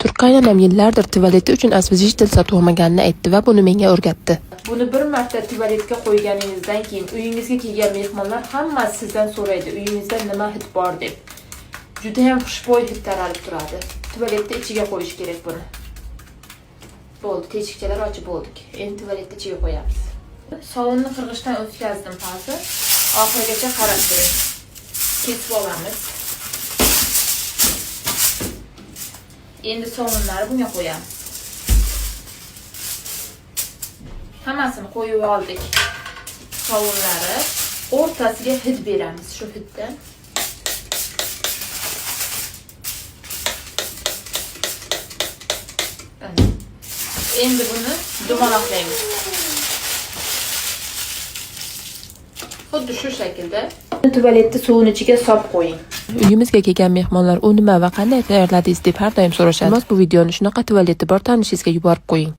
Turk qaynonam yillardir tualeti uchun освежитель sotib olmaganini aytdi va buni menga o'rgatdi. Buni bir marta tualetga qo'yganingizdan keyin uyingizga kelgan mehmonlar hammasi sizdan so'raydi, uyingizda nima hid bor deb. Juda ham xushbo'y hid taralib turadi. Tualetni ichiga qo'yish kerak buni. Bo'ldi, teshikchalar ochib bo'ldik. Endi tualetni ichiga qo'yamiz. Sovunni qirg'ichdan o'tkazdim hozir. Oxirigacha qarab turing. Kesib olamiz. Endi sovunlarni bunga qo'yamiz. Hammasini qo'yib oldik. Sovunlari o'rtasiga hid beramiz shu hiddan. Ana. Endi buni dumaloqlaymiz. Xuddi shu shaklda tualetni suvini ichiga solib qo'ying. Uyimizga kelgan mehmonlar u nima va qanday tayyorladingiz deb har doim so'rashadi. Iltimos, bu videoni shunaqa tualeti bor tanishingizga yuborib qo'ying.